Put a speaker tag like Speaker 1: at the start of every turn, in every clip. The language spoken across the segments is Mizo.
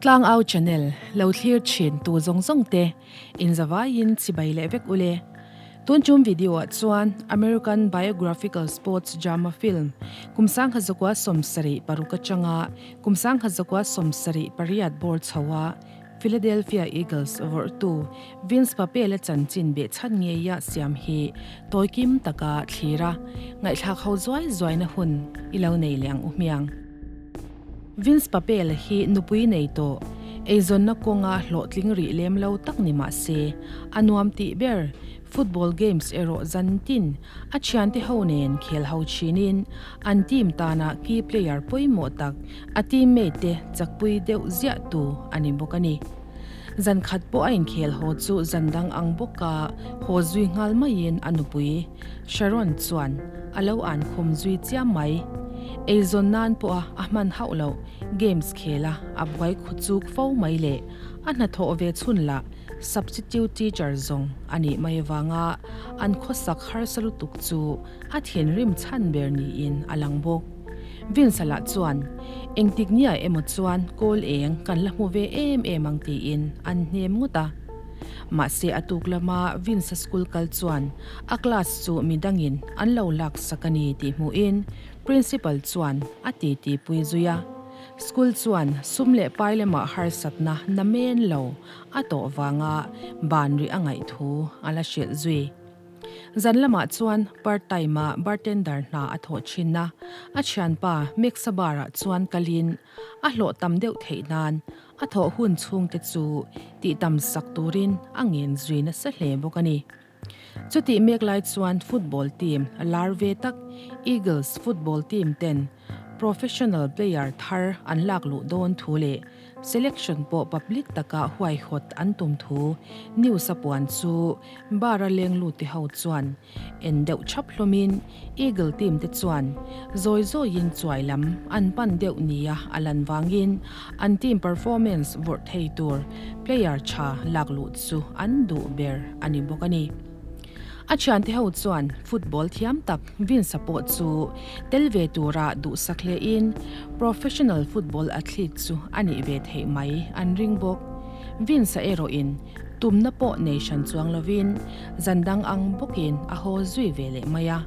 Speaker 1: Tlangau channel lo thlir thin tu zawng zawng te in zavaiin chibai leh vek ule. Tun chum video ah chuan American Biographical Sports Drama Film kum 1976 atanga kum 1978 bawr chho a Philadelphia Eagles vawrhtu Vince Papel-a chanchin beh chhan ngeia siam hi tawi kim taka thlir a, ngaihthlak ho zuai zuaina hun i lo nei leh ang u hmiang. Vince Papel-a hi nupui nei tawh, eizawnna kawnga hlawhtling rih lem lo tak ni mah se, a nuam tih ber Football games erawh zan tin a thiante ho nen khel ho thinin an team tana key player pawimawh tak a teammate te chakpui deuh ziah tu a ni bawk a ni. Zan khat pawh a inkhel haw chu zan dang ang bawka haw zui nghal maiin a nupui Sharon chuan a lo an khum zui chiam mai. Eizawn nan pawha a hman hauh loh games khela a buai khu chuk fo mai leh a hnathawh ve chhun lah Substitute teacher zawng a nih mai avanga an khawsak harsa lutuk chu a thinrim chhan ber niin a lang bawk. Vince-a lah chuan, Engtik nia emaw chuan kawl eng kan la hmu ve em em ang tiin an hnem ngawt a. Mahse a tuk lama Vince-a school kal chuan a class chu midangin an lo laksak a ni tih hmuhin Principal chuan a titi pui zui a. School chuan sum leh pai lamah harsatna namen lo a tawh vanga ban rih a ngaih thu a la hrilh zui. Zan lamah chuan part time-a bartender hna a thawh thin a, a thianpa Max-a bar-ah chuan kalin a hlawh tam deuh theih nan a thawh hun chhungte chu tih tam sak turin a ngen zui nasa hle bawk a ni. Chutih mek lai chuan football team lar ve tak Eagles football team ten professional player thar an lak luh dawn thu leh selection pawh public taka huaihawt an tum thu news a puan chu bar a leng lut te ho chuan en deuh chhap hlawmin Eagle team te chuan zawi zawiin chuai lam an pan deuh nia a lan vangin an team performance vawrh thei tur player tha lak luh chu an duh ber a ni bawk a ni. A thiante ho chuan football thiam tak Vince-a pawh chu tel ve tura duhsak hlein professional football athlete chu a nih ve theih mai an ring bawk. Vince-a erawhin tumna pawh nei hran chuang lovin zan dang ang bawkin a haw zui ve leh mai a.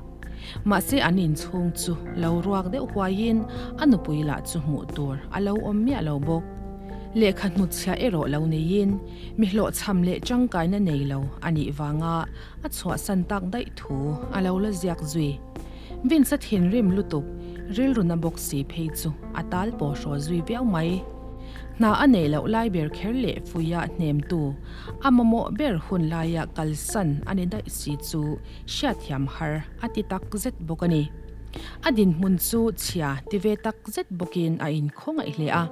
Speaker 1: Mahse an inchhung chu lo ruak deuh huaiin a nupui lah chu hmuh tur a lo awm miah lo bawk. Lehkha hnutchhiah erawh lo neiin Mi hlawhchham leh tangkaina nei lo a nih vanga a chhuahsan tak daih thu a lo la ziak zui. Vince-a thinrim lutuk rilruna bawk si phei chu a tal pawh hraw zui viau mai. Hna a neih loh lai ber kher leh fuia hnemtu a mamawh ber hun laia kalsan a ni daih si chu hriatthiam har a ti tak zet bawk a ni. A dinhmun chu chhia ti ve tak zet bawkin a inkhawngaih hle a.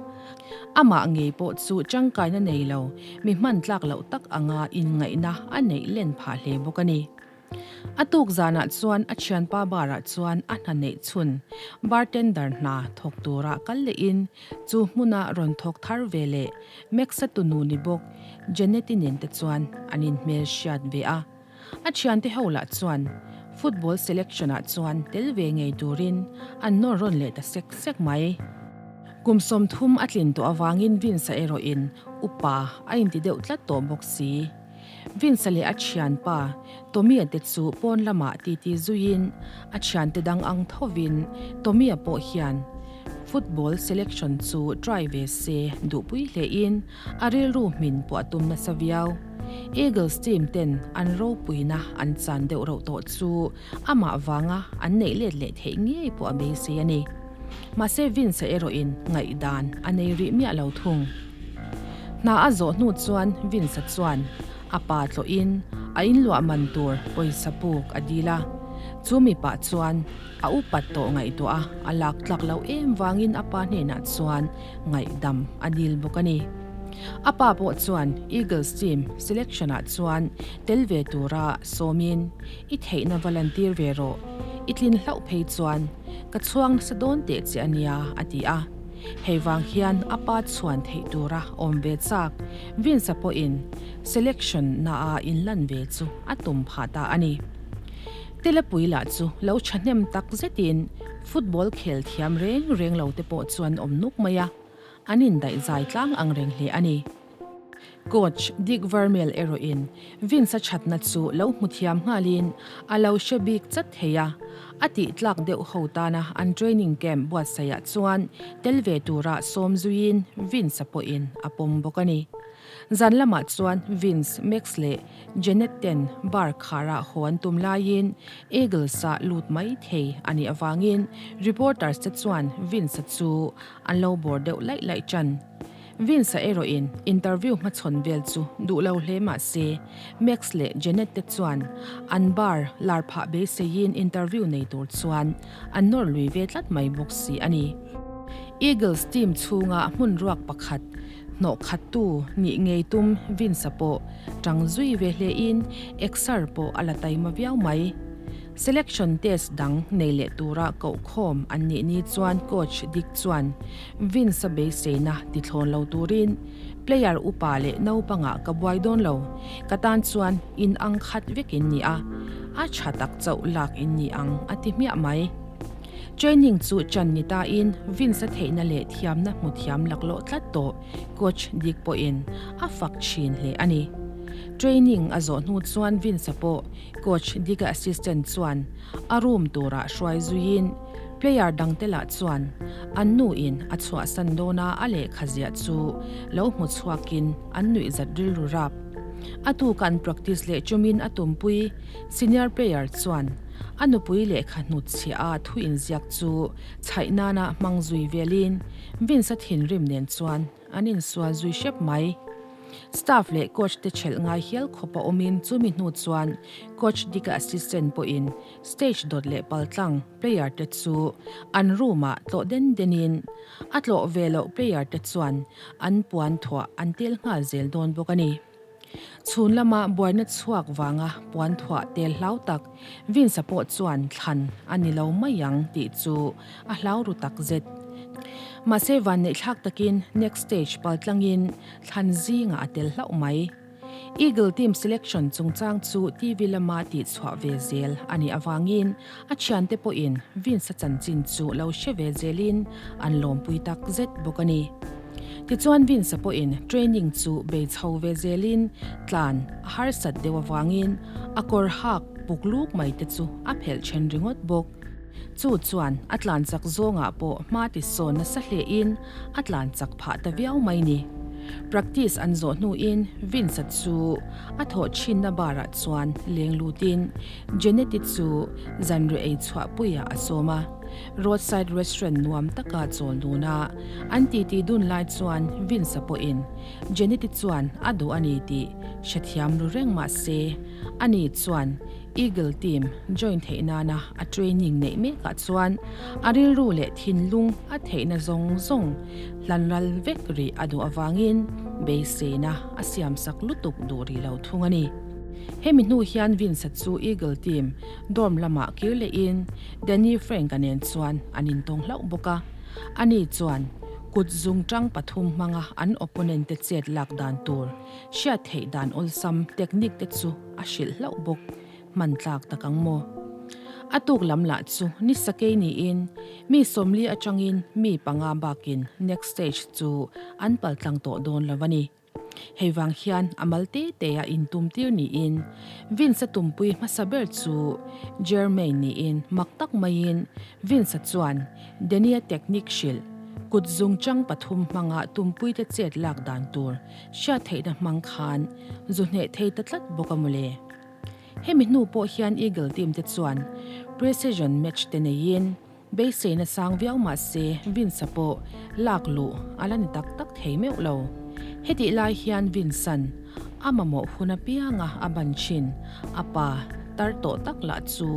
Speaker 1: Amah ngei pawh chu tangkaina nei lo, mi hman tlak loh tak anga inngaihna a neih len phah hle bawk a ni. A tuk zanah chuan a thianpa bar-ah chuan a hna neih chhun bartender hna thawk tura kal lehin chu hmuna rawn thawk thar ve leh Max-a tunu ni bawk Janet-i nen te chuan an inhmel hriat ve a. A thiante ho lah chuan football selection-ah chuan tel ve ngei turin an nawr rawn leh ta sek sek mai. Kum 30 a tlin tawh avangin Vince-a erawhin upa a inti deuh tlat tawh bawk si. Vince-a leh a thianpa Tommy-a te chu pawn lamah titi zuiin a thiante dang ang thovin Tommy-a pawh hian football selection chu try ve se duhpui hlein a rilru hmin pawh a tum nasa viau. Eagles team ten an ropuina an chan deuh reuh tawh chu amah vanga an neih let leh theih ngei pawh a beisei a ni. Mahse Vince-a erawhin ngaihdan a nei rih miah lo thung. Hna a zawh hnu chuan Vince-a chuan a pa tlawhin a inluah man tur pawisa puk a dil a. Chu mipa chuan a upat tawh ngaihtuah a, a lak tlak loh em vangin a pa hnenah chuan ngaihdam a dil bawk a ni. A pa pawh chuan Eagles team selection-ah chuan tel ve tura sawmin, I theihna va lantir ve rawh, i tlin hlauh phei chuan ka chhuang nasa dawn teh che a nia, a ti a. Hei vang hian a pa chhuan theih tura awm ve chak Vince-a pawhin selection naah inlan ve chu a tum phah ta a ni. Telapui lah chu lo thahnem tak zetin football khel thiam reng reng lo te pawh chuan awm nuk mai a. an indaih zai tlang ang reng hle a ni. Coach Dick Vermeil erawhin Vince-a thatna chu lo hmu thiam nghalin a lo hre bik chat thei a, a tih tlak deuh ho tana an training camp buatsaihah chuan tel ve tura sawm zuiin Vince-a pawhin a pawm bawk a ni. Zan lamah chuan Vince, Max leh Jeanette ten bar kharah haw an tum laiin Eagles-a lut mai thei a nih avangin reporters te chuan Vince-a chu an lo bawr deuh laih laih ṭan. Vince-a erawhin interview hmachhawn vel chu duh lo hle mah se, Max leh Jeanette te chuan an bar lar phah beiseiin interview nei tur chuan an nawr lui ve tlat mai bawk si a ni. Eagles team chhunga hmun ruak pakhat hnawh khattu nih ngei tum Vince-a pawh tang zui ve hlein exer pawh a la taima viau mai. Selection test dang nei leh tura koh khawm an nih ni chuan coach Dick chuan Vince-a beiseina ti thlawn lo turin player upa leh naupangah ka buai dawn lo, ka tan chuan in ang khat vek in ni a, a tha tak chauh lak in ni ang a ti hmiah mai. Training chu chan ni tain Vince-a theihna leh thiamna hmu thiam laklawh tlat tawh coach Dick pawhin a fak thin hle a ni. Training a zawh hnu chuan Vince-a pawh Coach Dick-a assistant chuan a room turah hruai zuiin player dangte lah chuan an nuin a chhuahsan dawna a lehkha ziah chu lo hmu chhuakin an nuih zat rilru rap. A tuka an practice leh chumin a tumpui senior player chuan a nupui lehkha hnutchhiah a thu inziak chu chhaih nana hmang zui velin Vince-a thinrim nen chuan an insual zui hrep mai. Staff leh coach te chelh ngai hial khawp a awmin chumi hnu chuan coach Dika assistant pawhin stage dawt leh paltlang player te chu an room ah tlawh den denin a tlawh ve loh player te chuan an puan thuah an tel nghal zel dawn bawk a ni. Chhun lama buaina chhuak vanga puan thuah tel hlau tak Vince-a pawh chuan thlan a ni lo mai ang tih chu a hlau ru tak zet. Mahse vanneihthlak takin next stage paltlangin thlan zingah a tel hlauh mai. Eagle team selection chungchang chu TV lama tihchhuah ve zel a nih avangin a thiante pawhin Vince-a chanchin chu lo hre ve zelin an lawmpui tak zet bawk a ni. Tichuan Vince-a pawhin training chu bei chho ve zelin tlan a harsat deuh avangin a kawr hak puk luk mai te chu a phelh then ringawt bawk. Chu chuan a tlan chak zawngah pawh hma ti sawn nasa hlein a tlan chak phah ta viau mai ni. Practice an zawh hnuin Vince-a chu a thawh thinna bar-ah chuan leng lutin Jeanette-i chu zanriah ei chhuahpuiah a sawm a. Roadside restaurant nuam taka chawl dun a, an titi dun lai chuan Vince-a pawhin Jeanette-i chuan a duh a ni tih hrethiam ru reng mah se, ani chuan Eagle team join theih nana a training neih mekah chuan a rilru leh thinlung a theihna zawng zawng hlan ral vek rih a duh avangin beiseina a siamsak lutuk duh rih lo thung a ni. Hemi hnu hian Vince-a chu Eagle team dorm lamah kir lehin Danny Frank-a nen chuan an intawng hlauh bawk a, ani chuan kut zungtang pathum hmanga an opponent te chet lak dan tur hriat theih dan awlsam technique te chu a hrilh hlauh bawk hman tlak tak ang maw? A tuk lam lah chu ni sakei niin mi 40 atangin mi panga bakin next stage chu an paltlang tawh dawn lo a ni. Hei vang hian a mal te te a intum tir niin Vince-a tumpui hmasa ber chu Jermaine niin mak tak maiin Vince-a chuan Danny-a technique hrilh kut zungchang pathum hmanga tumpuite chet lak dan tur Hriat theihna hmang khan zu hneh thei ta tlat bawk a mawle. Hemi hnu pawh hian Eagle team te chuan pre-season match te neiin beiseina sang viau mah se Vince-a pawh lak luh a la ni tak tak thei meuh lo. Hetih lai hian Vince-a'n a mamawh hun apianga a ban thin a pa tar tawh tak lah chu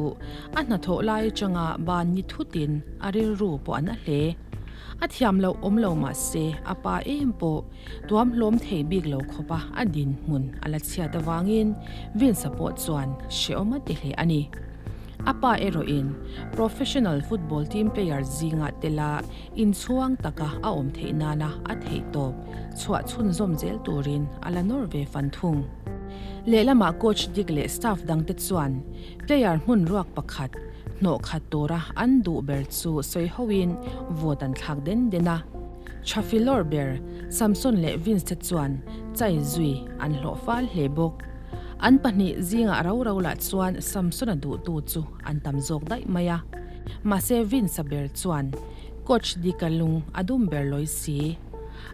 Speaker 1: a hnathawh lai atanga ban ni thutin a rilru pawh a na hle. A thiam loh awm lo mah se a pa em pawh Tuam hlawm thei bik lo khawpa a dinhmun a la chhiat avangin Vince-a pawh chuan hrehawm a ti hle a ni. A pa erawhin professional football team player zingah tela inchhuang taka a awm theih nana a theihtawp chhuah chhunzawm zel turin a la nawr ve fan thung. Lehlamah coach Dick leh staff dangte chuan player hmun ruak pakhat hnawh khat tura an duh ber chu sawi hoin vote an thlak den den a. Tha filawr ber Samson leh Vince te chuan chai zui an hlawh fal hle bawk. An pahnih zingah rau rau lah chuan Samson-a duhtu chu an tam zawk daih mai a. Mahse Vince-a ber chuan Coach Dika lung a dum ber lawi si.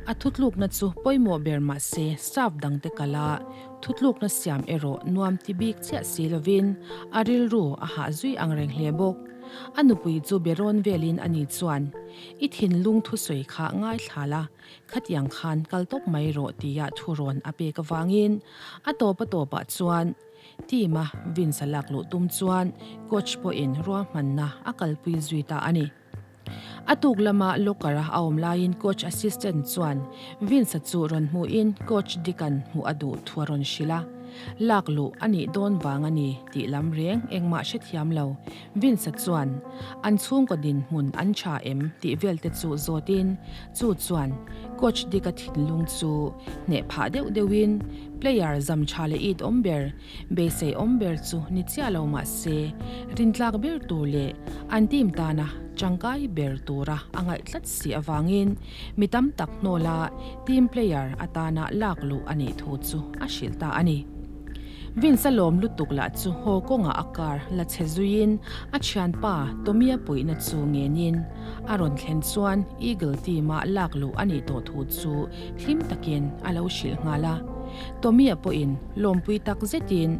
Speaker 1: A thutlukna chu pawimawh ber mahse staff dangte kal a, thutlukna siam erawh nuam ti bik chiah si lovin a rilru a hah zui ang reng hle bawk. A nupui chu be rawn velin ani chuan, I thinlung thusawi kha ngaithla la, khatiang khan kal tawp mai rawh tia thu rawn a pek avangin a tawp a tawpah chuan team a Vince-a lak luh tum chuan coach pawhin ruahmanna a kalpui zui ta a ni. A tuk lama locker a awm laiin coach assistant chuan Vince-a chu rawn hmuhin coach Dick-a'n hmuh a duh thu a rawn hrilh a, lak luh a nih dawn vang a ni tih lam reng engmah hrethiam lo Vince-a chuan an chhungkaw dinhmun an tha em tih vel te chu zawtin chu chuan coach Dick-a thinlung chu hneh phah deuh deuhin player zam tha leh it awm ber Beisei awm ber chu ni chiah lo mah se, rintlak ber tur leh an team tana tangkai ber tura a ngaih tlat si avangin mi tam tak hnawla team player atana lak luh a nih thu chu a hrilh ta a ni. Vince-a lawm lutuk lah chu haw kawngah a car la chhe zuiin a thianpa Tommy-a puihna chu ngenin a rawn thlen chuan Eagle team-a lak luh a nih tawh thu chu hlim takin a lo hrilh nghal a. Tommy-a pawhin lawmpui tak zetin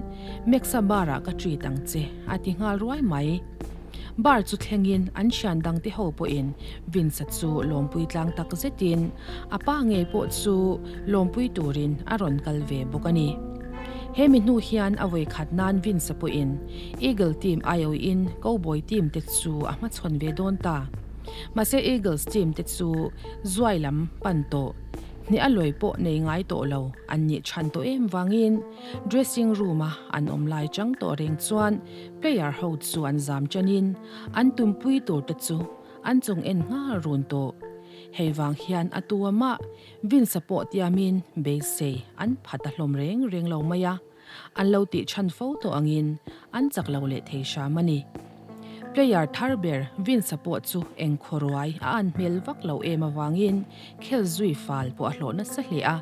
Speaker 1: Max-a bar-ah ka treat ang che a ti nghal ruai mai. Bar chu thlengin an thian dangte ho pawhin Vince-a chu lawmpui tlang tak zetin a pa ngei pawh chu lawmpui turin a rawn kal ve bawk a ni. He mi hnu hian a vawi khat nan Vince-a pawhin Eagle team aiawhin Cowboy team te chu a hmachhawn ve dawn ta. Mahse Eagles team te chu zuai lam pan tawh. Hne a lawi pawh nei ngai tawh lo an nih chhan tawh em vangin dressing room a an awm lai chang tawh reng chuan player ho chu an zam chanin an tumpui tur te chu an chung en nghal run tawh. Hei vang hian a tu a mah Vince-a pawh tiamin beisei an phat a hlawm reng reng lo mai a. An lo tih chhan fo tawh angin an chak lo leh thei hram a ni. Player thar ber Vince-a pawh chu eng khawruai a an hmel vak lo em avangin khel zui fal pawh a hlawh nasa hle a.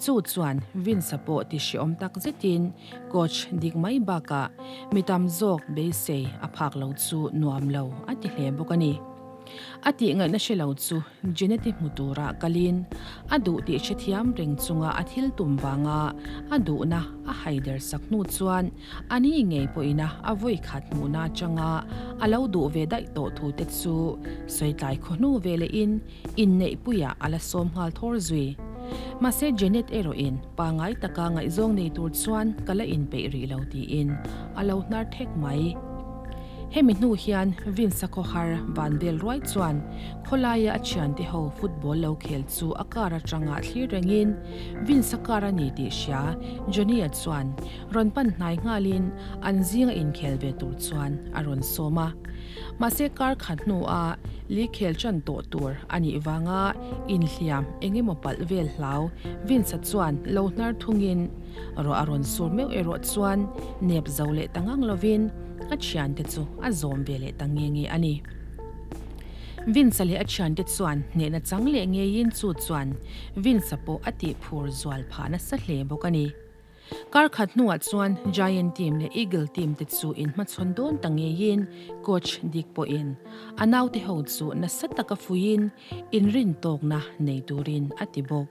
Speaker 1: Chu chuan Vince-a pawh ti hreawm tak zetin coach dik mai bakah mi tam zawk beisei a phak lo chu nuam lo a ti hle bawk a ni. A tih ngaihna hre lo chu Jeanette-i hmu tura kalin a duh tih hrethiam reng chunga a thil tum vanga a duhna a haider sak hnu chuan a ni ngei pawhina a vawi khat hmuhna atanga a lo duh ve daih tawh thu te chu sawi tlai khaw hnu ve lehin inneihpuiah a la sawm nghal thawr zui. Mahse Jeanette erawhin pangai taka ngaihzawng nei tur chuan ka la inpeih rih lo tiin a lo hnar thek mai. Hemi hnu hian Vince-a khawhar van vel ruai chuan khawlaia a thiante ho football lo khel chu a car atanga thlir rengin Vince-a car a ni tih hria Johnny-a chuan rawn pan hnai nghalin an zinga inkhel ve tur chuan a rawn sawm a. Mahse car khat hnua li khel tan tawh tur a nih vanga inhliam eng emaw palh vel hlau Vince-a chuan lo hnar thungin Ruah a rawn sur meuh erawh chuan nep zo leh ta ngang lovin a thiante chu a zawm ve leh ta nge nge a ni. Vince-a leh a thiante chuan hnehna chang leh ngeiin chu chuan Vince-a pawh a tih phur zual phah nasa hle bawk a ni. Kar khat hnuah chuan Giant team leh Eagle team te chu inhmachhawn dawn ta ngeiin coach Dick pawhin a naute ho chu nasa taka fuiin inrintawkna nei turin a ti bawk.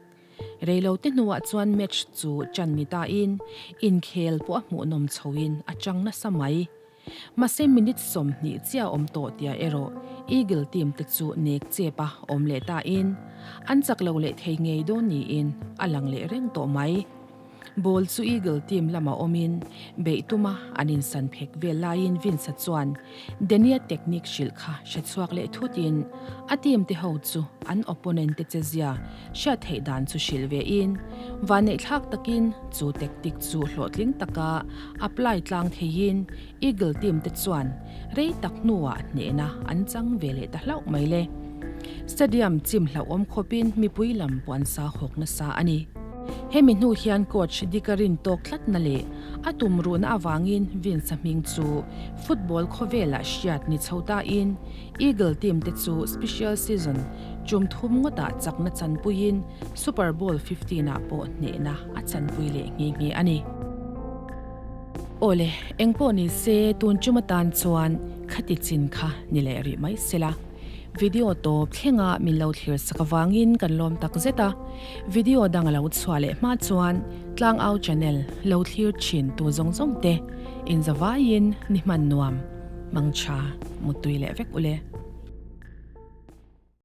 Speaker 1: Reilote hnuah chuan match chu chan ni tain inkhel pawh a hmuhnawm chhoin a chang nasa mai. Mahse minute 20 chiah awm tawh tia erawh Eagle team te chu nek chep a awm leh tain an chak lo leh thei ngei dawn niin a lang leh reng tawh mai. Ball chu Eagle team lama awmin beih tuma an insan phek vel laiin Vince-a chuan Danny-a technique hrilh kha hre chhuak leh thutin a team te ho chu an opponent te chezia hriat theih dan chu hrilh vein vanneihthlak takin chu tactic chu hlawhtling taka apply tlang theiin Eagle team te chuan rei tak hnuah hnehna an chang ve leh ta hlauh mai le. Stadium chim hlauhawm khawpin mipui lam pawh an sa hawk nasa a ni. Hemi hnu hian coach Dika rin tawk tlatna leh a tum ruhna avangin Vince-a hming chu football khawvelah hriat ni chho tain Eagle team te chu special season Tum thum ngawtah chakna chanpuiin Super Bowl 15 ah pawh hnehna a chanpui leh nghe nghe a ni. Awle, engpawh ni se tun tum atan chuan khati chin kha ni leh rih mai sela. Video tawp thlenga min lo thlir sak avangin kan lawm tak zet a, video dang a lo chhuah leh hma chuan Tlangau channel lo thlir thin tu zawng zawng te inzavaiin ni hman nuam, mangtha, muttui leh vek ule.